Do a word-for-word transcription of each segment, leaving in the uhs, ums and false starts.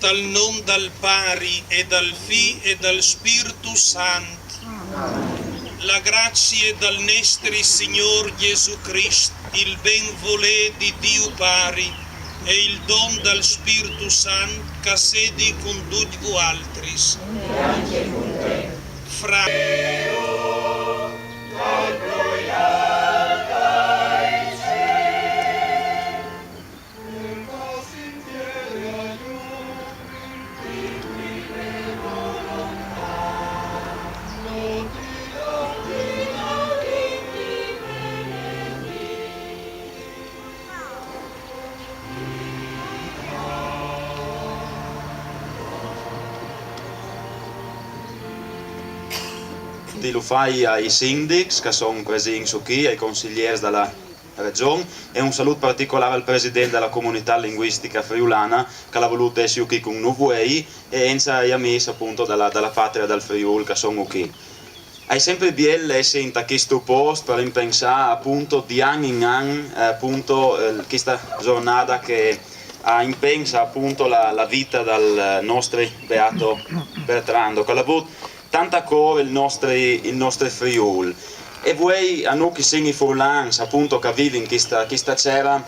Tal nom dal Pari e dal Fi e dal Spirtu Sant. La grazie dal nestri Signor Gesù Crist, il ben volè di Diu Pari e il don dal Spirtu Sant che sedi cun ducj vualtris. Fra Di lu fai ai sindics che a son presints chi, ai consigliers da la Region, e un salut particolar al president da la comunità linguistica friulana che l'ha volut essi chi cun nu vuei, e enza ai amis appunto da la, da la patria dal Friul che a son chi. Ai sempre biel essi in chistu post per impensà appunto di an in an, eh, appunto, eh, chista giornata che ha impensa appunto la, la vita dal nostri beato Bertrando, che l'ha avut tanta cor il nostri, il nostri Friul. E vuei a nu chi sin i furlans, appunto, che vivin chista, chista cera,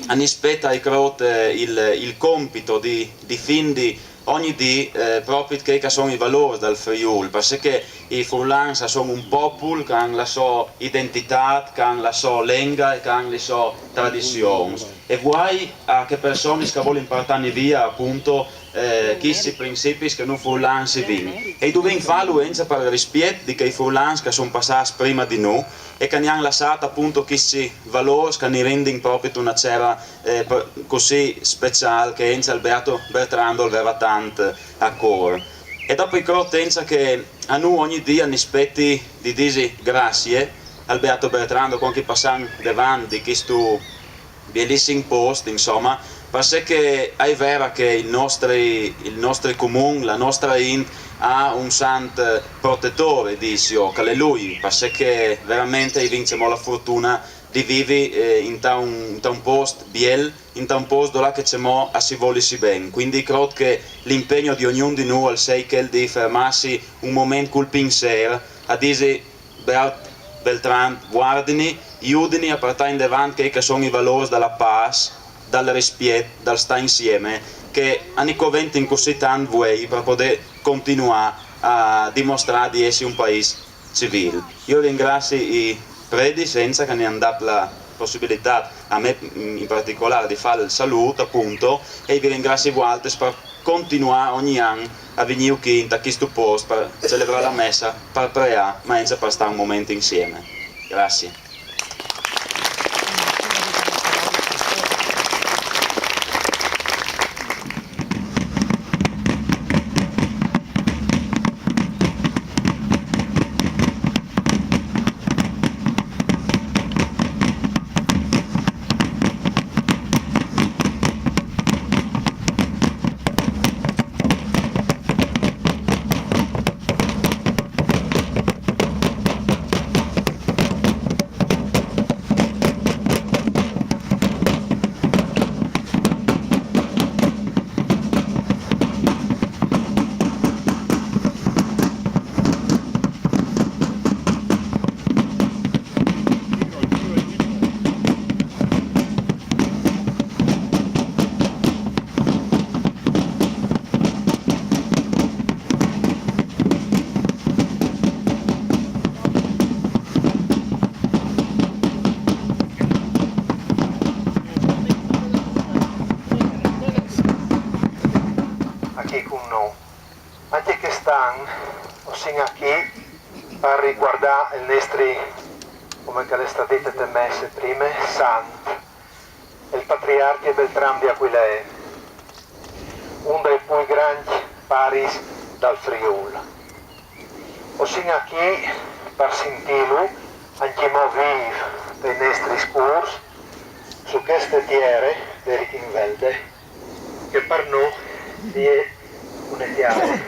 a ni spetta i crot, eh, il, il compito di difindi ogni dì, eh, propit chei che a son i valors dal Friul, parcè che i furlans a son un popul che han la so identitat, che han la so lenga e che han li so tradizions. E vuai a che personis che a volin partarni via, appunto, eh, chisti principis che nu furlans i vin. E i duvin falu enza par rispiet di chei furlans che a son passats prima di nu e che ni han lassat appunto chisti valors che ni rindin propit una cera, eh, p-, cussì special che enza il beato Bertrando al veva tant a cor. E dopo i crot enza che a nu ogni dì a ni spetti di disi grazie al beato Bertrando, cuant che i passan devant di chistu bielissim post, insomma, parcè che a è vera che il nostri, il nostri comun, la nostra int, ha un sant protettore, disio, che l'è lui, parcè che veramente i vin cemò la fortuna di vivi, eh, inta un, inta un post biel, inta un post dove che cemò a si volisi ben. Quindi crot che l'impegno di ognun di nu al sei chel di fermarsi un moment cul pinser, a disi: Beat Beltrand, vuardini, judini a partai indevant chei che a son i valors da la pace, dal rispiet, dal star insieme, che a ni coventin cussì tant vuei par podè continuà a dimostrà di essi un pais civil. Io ringrazi i predis enza che ni han dat la possibilità, a me, mm, in particolar, di far il salut, appunto, e vi ringrazi vualtris par continuà ogni an a vignir chi inta chistu post par celebrà la messa, par preà, ma enza par star un moment insieme. Grazie. Chi par ricuardâ il nestri, come che al è stât dit te messe prime, sant, il patriarcje Beltram di Aquilee, un dai plui grancj paris dal Friûl. O sin achì par sintîlu ancjemò vîf tai nestris cûrs su cheste tiere de Richinvelde, che par nô e je une tiere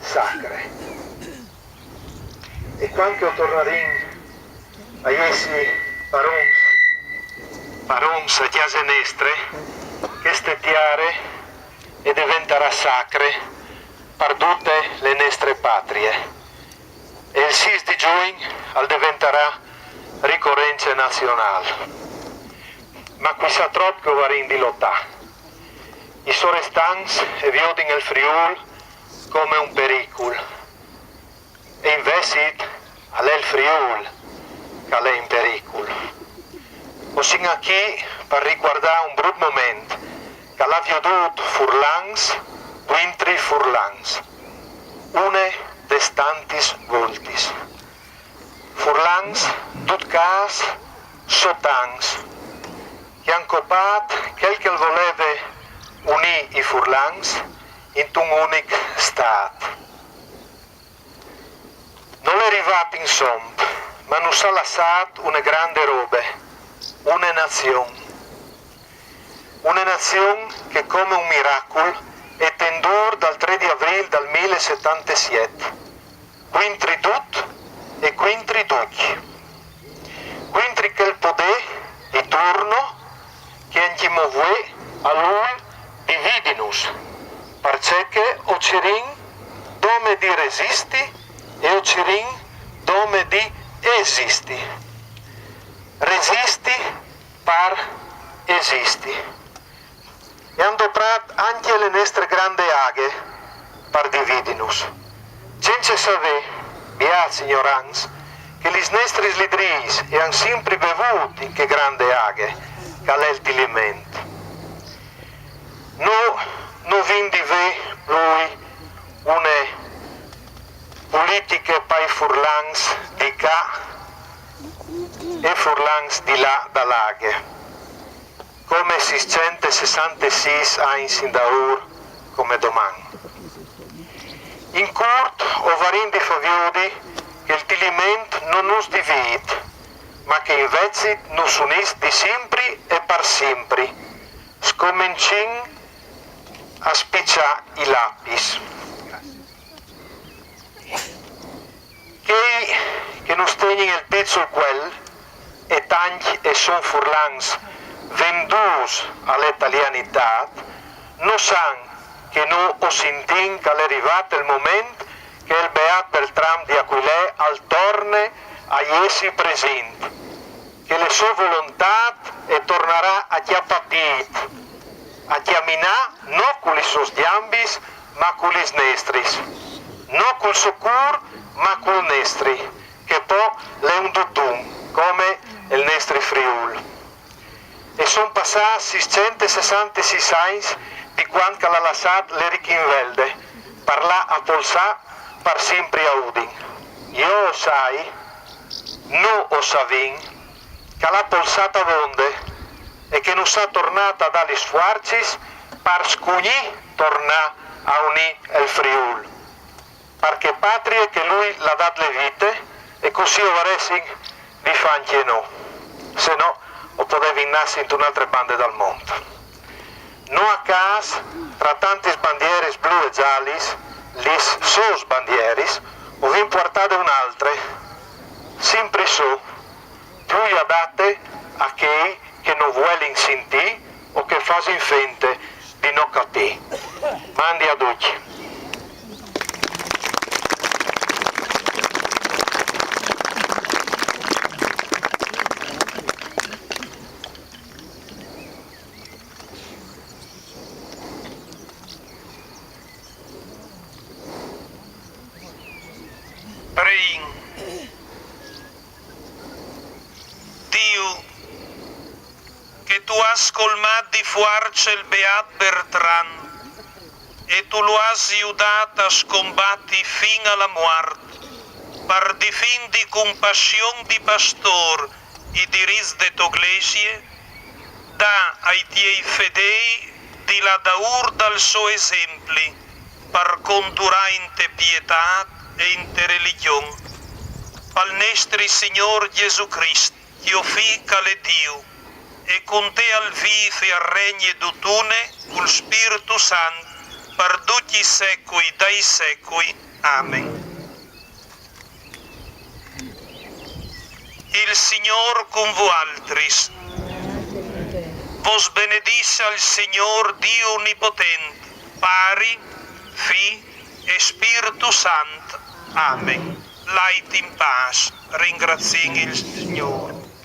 sacre. E cuant che o tornarìn a jessi parons, parons a cjase nestre, cheste tiere e deventarà sacre par dute le nestre patrie. E il sîs di Jugn al deventarà ricorence nazionâl. Ma cui sa trop che o varìn di lotâ. I sorestants e viodin il Friûl come un pericul. E invezit al è il Friûl che al è in pericul. O sin achì par ricuardâ un brut moment che al à viodût furlans cuintri furlans, une des tantis voltis. Furlans, dut câs, sottans, che a àn copât chel che al voleve unî i furlans intun unic stât. Nol è rivât insom, ma nus à lassât une grande robe, une nazion. Une nazion che come un miracul e tendûr dal trê di Avrîl dal mil e setantesiet, cuintri dut e cuintri ducj. Cuintri chel podê di turno che ancjemò vuê al vûl dividinus, parcè che o cirìn dome di resisti e o cirìn dome di esisti. Resisti par esisti. E a àn doprât ancje le nestre grande aghe par dividinus. Cence savê, biâts ignorants, che lis nestris lidrîs e àn simpri bevût in chê grande aghe che al è il Tiliment. Nô no vin di vê plui une politiche pai furlans di ca e furlans di là da la aghe, come sîscent e sessantesîs agns indaûr come doman. In curt, o varìn di fâ viodi che il Tiliment no nus divît, ma che invezit nus unìs di simpri e par simpri. Scomencìn a spiçâ i lapis. Chei che nus tegnin il pît sul cuel, e tancj e son furlans vendûts a le talianitât, no san che nô o sintìn che al è rivât il moment che il beât Beltram di Aquilee al torne a jessi presint, che le sô volontât e tornarà a cjapâ pît, a cjaminâ no cu lis sôs gjambis, ma cu lis nestris, no cul so cûr, ma cul nestri, che po al è un dutun, come il nestri Friûl. E son passâts sîscent e sessantesîs agns di cuant che al à lassât le Richinvelde par lâ a polsâ par simpri a Udin. Jo o sai, nô o savìn, che al à polsât avonde e che nus à tornât a dâ lis fuarcis par scugnî tornâ a unî il Friûl. Par chê patrie che lui al à dât le vite, e cussì o varessin di fâ ancje nô. Se no, o podevin nassi intune altre bande dal mont. No a câs, tra tantis bandieris blu e zalis, lis sôs bandieris, o vin puartade une altre, simpri sô, plui adate a chei che no vuelin sintî o che a fasin fente di no capî. Mandi a ducj. Preìn. Diu, che tu âs colmât di fuarce il beât Bertrand, e tu lu âs judât a scombati fin a la muart, par difindi cun passion di pastôr i dirits de tô Glesie, da ai tiei fedei di lâ daûr dal so esempli, par condurâ inte pietât e inte religjon. Pal nestri Signôr Jesù Crist, Tiò Fi che al è Diu, e cun te al vîf e al regne dutune cul Spirtu Sant, par ducj i secui dai secui. Amen. Il Signôr cun voaltris. Vos benedissi il Signôr Diu onipotent, Pari, Fi e Spirtu Sant. Amen. Lait in pâs, ringraziìn il Signôr.